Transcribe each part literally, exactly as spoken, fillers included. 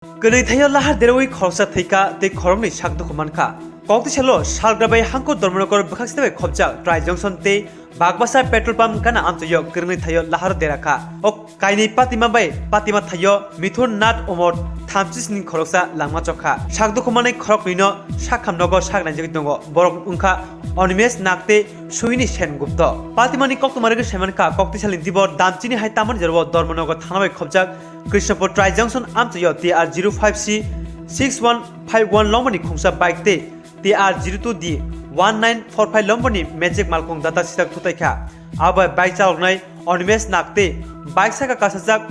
Kwnwi thaio lahar derawi khoroksa thwikha tei khoroknwi sak dukhu mankha. Koktisalo salgra bai hangko Dharmanagar bwkhak side bai khopjak Trai Junction tei Bagbasa petrol pump gana amchaio kwnwi thaio lahar derakha. O kainwi patima bai patima thaio Mithun Nath Umor thamchisni khoroksa langma chokha. Sak dukhu manwi khoroknwino sakham nogo sak naijagwi tongo. Borok wngkha Animesh Nag tei Suhini Sen Gupta. Patimani koktwma rwgwi saimankha, koktisalni dibor damchini hai tamoni jorao Dharmanagar thana bai khopjak Krishnapur Trai Junction amchaio T R zero five C six one five one longmani khungsa bike tei T R zero two D one nine four five longmani Magic malkhung data sitak thutaikha. Abo bai bike chaloknai Animesh Nag tei bike saka kasajak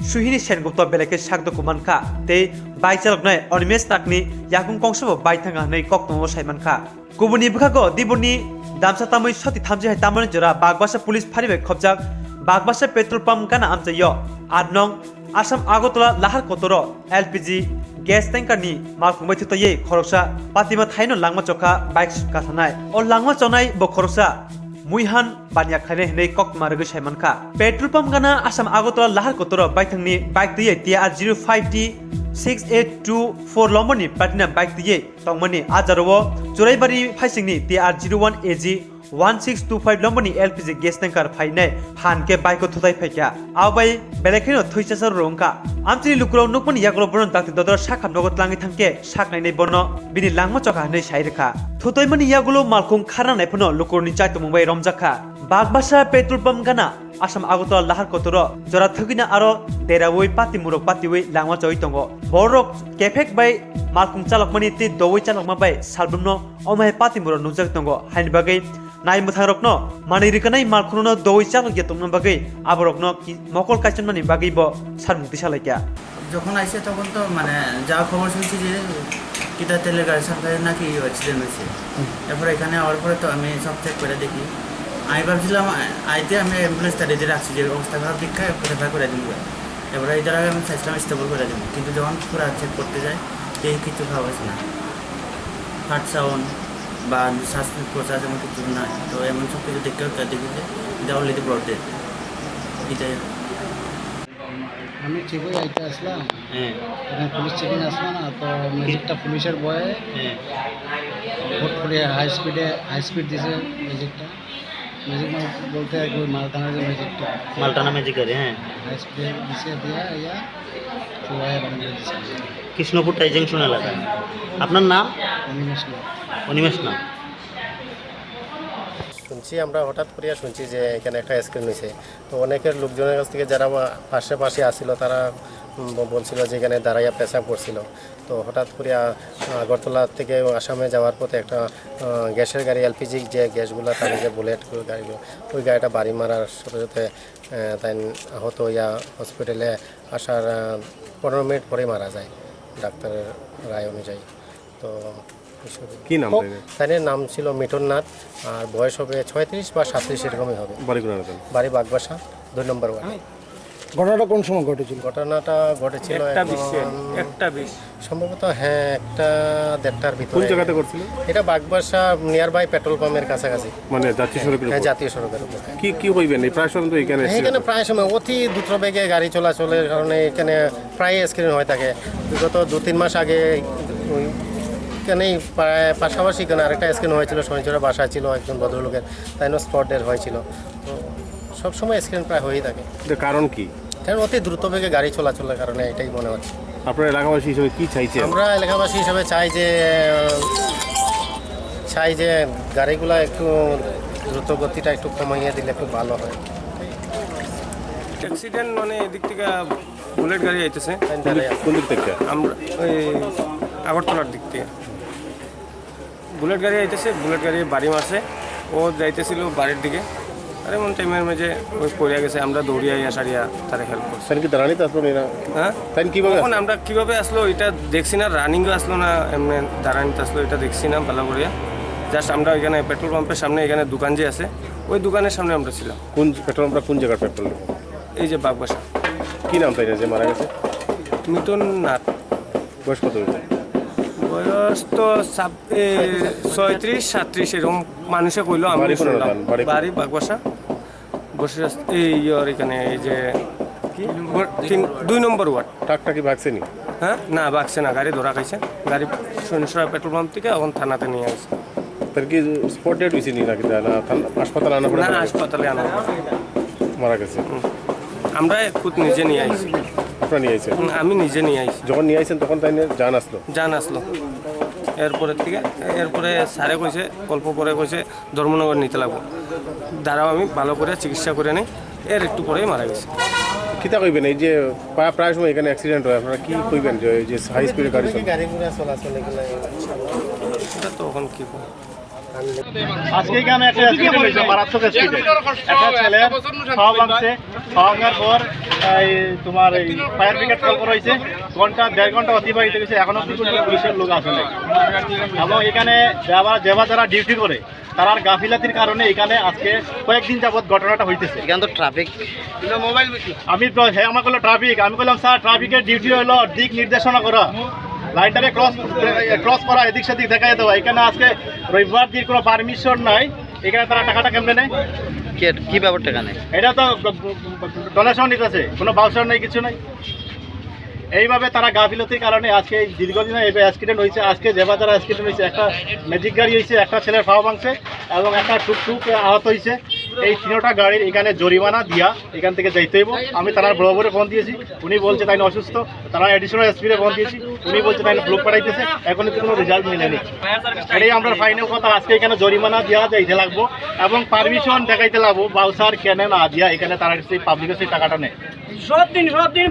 Suhini Sen Gupta belai khe sak dukhu mankha tei bike chaloknai Animesh Nagni yakung kongsabo bike thangkha hwnwi koktwmao saimankha. Kubuni bwkhago diborni damsa tamwi soti thamchi hai tamani jora Bagbasa police phari bai khopjak Bagbasa petrol pump gana amchaio at nong Assam Agartala lahar kotoro L P G gas tanker ni malkhung bai thutaiwi khoroksa patima thaino langma chokha bike kasanai. O langma chonai bo khoroksa muihan baniya khlainai hwnwi koktwma rwgwi saimankha. Petrol pump gana Assam Agartala lahar kotoro baithangni bike twiwi T R zero five D six eight two four longmani platina bike twiwi tongmani a jarao Churaibari phaisingni T R zero one A G one six two five longmani L P G gas tanker phainai phan khe bike o thutai phaikha. Abo bai belai kheno thwi chasa rwrwngkha. Amchini lukurok nukmani yagulo bono dakti dodora sakham nogo tlangwi thangkhe sak nainai bono bini langma chokha hwnwi sai rwkha. Thutoimani yagulo malkhung kharna naiphano lukurokni chaitongmung bai romjakha. Bagbasa petrol pump gana Assam Agartala lahar kotoro jora thwgwina aro derawi patimurok patiwi langma choi tongo. Borok kephek bai malkhung chalokmani tei dowi chalokma bai salbrumno omo hai patimurok nukjak tongo. Haini bagwi nai mwthangrokno manwi rwkhanai malkhungno dowi chalokya tongna bagwi aborokno ki-, mokol kaichomnani bagwi bo samung tisa laikha. যখন আইছে তখন তো মানে যা খবর শুনছি যে কিতা তেলের গাড়ি সাপ্লাই নাকি অ্যাক্সিডেন্ট হয়েছে। এরপরে এখানে আওয়ার পরে তো আমি সব চেক করে দেখি। আমি ভাবছিলাম আ-, আইতে আমি অ্যাম্বুলেন্সটা রেডি রাখছি যে অবস্থা খারাপ দীক্ষা রেফার করে দিব। এবারে এই জায়গায় আমি চাইছিলাম স্টেবল করে দিব, কিন্তু যখন পুরা চেক করতে যাই দেখি কিছু খাওয়া হয়েছে না, হার্ট সাউন্ড বা শ্বাস প্রশ্বাস এমন কিছু নাই। তো এমন সব কিছু দেখতে দেখি যে এটা অলরেডি ব্রড ডেড। এটাই। আমি ঠিকই আইতে আসলাম। হ্যাঁ। এখানে পুলিশ চেকিং আসলো না, তো ম্যাজিকটা পুলিশের ভয়ে হ্যাঁ। হুট করে হাই স্পিডে, হাই স্পিড দিছে ম্যাজিকটা। ম্যাজিক মানে বলতে আর কি ওই মালটানা যে ম্যাজিকটা। মালটানা ম্যাজিক করে, হ্যাঁ। হাই স্পিডে দিছে, দিয়া ইয়া চুয়ায় বানিয়ে দিছে। কৃষ্ণপুর টাইজেংশন এলাকা। আপনার নাম? অনিমেষ নাথ। অনিমেষ নাথ। শুনছি, আমরা হঠাৎ করিয়া শুনছি যে এখানে একটা অ্যাক্সিডেন্ট হয়েছে। তো অনেকের লোকজনের কাছ থেকে যারা আমা-, পাশাপাশি আসছিল, তারা, উম, ব-, বলছিল যে এখানে দাঁড়াইয়া পেশাব করছিল। তো হঠাৎ করিয়া আগরতলা থেকে আসামে যাওয়ার পথে একটা, আহ, গ্যাসের গাড়ি, এলপিজি যে গ্যাসগুলো টানে, যে বুলেট গাড়িগুলো, ওই গাড়িটা বাড়ি মারার সাথে সাথে, আহ, তাই আহত হইয়া হসপিটালে আসার, আহ, পনেরো মিনিট পরেই মারা যায় ডাক্তারের রায় অনুযায়ী। তো কি নাম ও, তাইনের? তাইনের নাম ছিল মিঠুন নাথ, আর বয়স হবে ছয়ত্রিশ বা সাতত্রিশ এরকমই হবে। বাড়ি কোন এলাকায়? বাড়ি বাগবাসা, দুই নম্বর ওয়ার্ড। ঘটনাটা কোন সময় ঘটেছিল? ঘটনাটা ঘটেছিল একটা এখন বিশে, একটা বিশ। সম্ভবত, হ্যাঁ, একটা দেড়টার ভিতরে। কোন জায়গাতে ঘটছিল? এটা বাগবাসা নিয়ার বাই পেট্রোল পাম্পের কাছাকাছি। মানে জাতীয় সড়কের হ্যাঁ, উপর? জাতীয় সড়কের উপর। কি, কি হইবেন? এই প্রায় সময় তো এখানে হ্যাঁ, এখানে প্রায় সময় অতি দ্রুত বেগে গাড়ি চলাচলের কারণে এখানে প্রায় অ্যাক্সিডেন্ট হয়ে থাকে। বিগত দু তিন মাস আগে ওই এখানেই প্রায় পাশাপাশি এখানে আরেকটা অ্যাক্সিডেন্ট হয়েছিল, শনিচরা বাসায় ছিল একজন ভদ্রলোকের, তাইনও স্পট ডেড হয়েছিল। তো সবসময় অ্যাক্সিডেন্ট প্রায় হয়েই থাকে। এটা কারণ কি? কারণ অতি দ্রুত বেগে গাড়ি চলাচলের কারণে এটাই মনে হচ্ছে। আপনারা এলাকাবাসী হিসেবে কি চাইছেন? আমরা এলাকাবাসী হিসেবে চাই যে, চাই যে গাড়িগুলা একটু দ্রুত গতিটা একটু কমাইয়া দিলে খুব ভালো হয়। অ্যাক্সিডেন্ট মানে এদিক থেকে বুলেট গাড়ি আইতেছে। কোন দিক, কোন দিক থেকে? আমরা ওই আগরতলার দিক থেকে। বুলেট গাড়ি আইতেছে, বুলেট গাড়ি বাড়ি মারছে, ও যাইতেছিল বাড়ির দিকে। আর এমন টাইমের মাঝে ওই পড়ে গেছে, আমরা দৌড়িয়া ইয়া সারিয়া তারে হেল্প করছি। তাই কি দাঁড়ানি তো আসলো না? হ্যাঁ? তাই কিভাবে তখন আসলো? আমরা কিভাবে আসলো এটা দেখছি না, রানিংও আসলো না, এমনি দাঁড়ানিতে আসলো এটা দেখছি না ভালো করিয়া। জাস্ট আমরা ওইখানে পেট্রোল পাম্পের সামনে এখানে দোকান যে আছে, ওই দোকানের সামনে আমরা ছিলাম। কোন পেট্রোল পাম্পটা, কোন জায়গার পেট্রোল? এই যে বাগবাসা। কি নাম তাই যে মারা গেছে? মিঠুন নাথ। বয়স কত হয়েছে? বয়স তো সাব-, এ, ছয়ত্রিশ, সাতত্রিশ এরকম মানুষে কইলো, আমি বাড়ি কোন শুনলাম। এলাকায়? বাড়ি? বাড়ি বাগবাসা। বসে আস-, এই ইয়র এখানে, এই যে কি? তিন, দুই নম্বর ওয়ার্ড। ট্রাকটা কি ভাগছে নি? হ্যাঁ, না, বাঁচছে না, গাড়ি ধরা খাইছে। গাড়ি সৈনিকসরা পেট্রোল পাম্প থেকে এখন থানাতে নিয়ে আসছে। তার কি স্পট ডেড হয়েছে নি নাকি? তা না, থান-, হাসপাতালে আনা পড়ে না, মারা গেছে? হাসপাতালে আনা পড়ে। মারা গেছে। হুম। আমরা খুদ নিজে নিয়ে আইছি। আপনারা নিয়ে আইছেন? হুম, আমি নিজে নিয়ে আইছি। যখন নিয়ে আইছেন তখন তাই নিয়ে জান আসলো? জান আসলো। এরপরে থেকে, এরপরে স্যারে কইছে, অল্প পরে কইছে, ধর্মনগর নিতে লাগবো। দাঁড়াও, আমি ভালো করে চিকিৎসা করে নেই। এর একটু পরেই মারা গেছে। কিতা কইবেন, এই যে প্রায়, প্রায় সময় এখানে অ্যাক্সিডেন্ট হয়, আপনারা কি কইবেন যে এই যে হাই স্পিডে গাড়ি চলে? গাড়ি ঘোড়া চলাচল এগুলো। এটা তো এখন কি কই? আজকে এখানে একটা অ্যাক্সিডেন্ট হয়েছে, মারাত্মক অ্যাক্সিডেন্ট। একটা ছেলে পাও ভাঙছে, পাও ভাঙার পর এই তোমার এই ফায়ার ব্রিগেড কল করা হয়েছে। ঘন্টা, দেড় ঘন্টা অতিবাহিত হয়েছে, এখনো পর্যন্ত পুলিশের লোক আসে নাই। এবং এখানে যারা, যারা, যারা ডিউটি করে, তারার গাফিলাতির কারণে এখানে আজকে কয়েকদিন যাবত ঘটনাটা হইতেছে। এখানে তো ট্রাফিক। আমি তো, হে আমাকে বললো ট্রাফিক, আমি বললাম, "স্যার, ট্রাফিকের ডিউটি হলো দিক নির্দেশনা করা, লাইনটাকে ক্রস, ক্রস করা, এদিক সেদিক দেখাই দেওয়া।" এখানে আজকে রবিবার দিন কোনো পারমিশন নাই, এখানে তারা টাকাটা কেমনে নেয়? কে, কি ব্যাপার টাকা নেয়? এটা তো ডোনেশন নিতেছে, কোনো ভাউচার নেই, কিছু নেই। এইভাবে তারা গাফিলতির কারণে আজকে এই দীর্ঘদিন এই অ্যাক্সিডেন্ট হয়েছে। আজকে যে বাজারে অ্যাক্সিডেন্ট হয়েছে, একটা ম্যাজিক গাড়ি হয়েছে, একটা ছেলের পাও ভাঙছে এবং একটা টুকটুক আহত হয়েছে। এই তিনটা গাড়ির এখানে জরিমানা দিয়া এখান থেকে যাইতে হইব। আমি তারা বড় বড় ফোন দিয়েছি, উনি বলছে তাই অসুস্থ, তারা অ্যাডিশনাল এসপিরে ফোন দিয়েছি, উনি বলছে তাই লোক পাঠাইতেছে, এখনো তো কোনো রেজাল্ট মিলেনি। এটাই আমরা ফাইনাল কথা, আজকে এখানে জরিমানা দিয়া যাইতে লাগবো এবং পারমিশন দেখাইতে লাগবো, ভাউচার কেনে না দিয়া এখানে তারা সেই পাবলিকের সেই টাকাটা নেয়। সব দিন, সব দিন।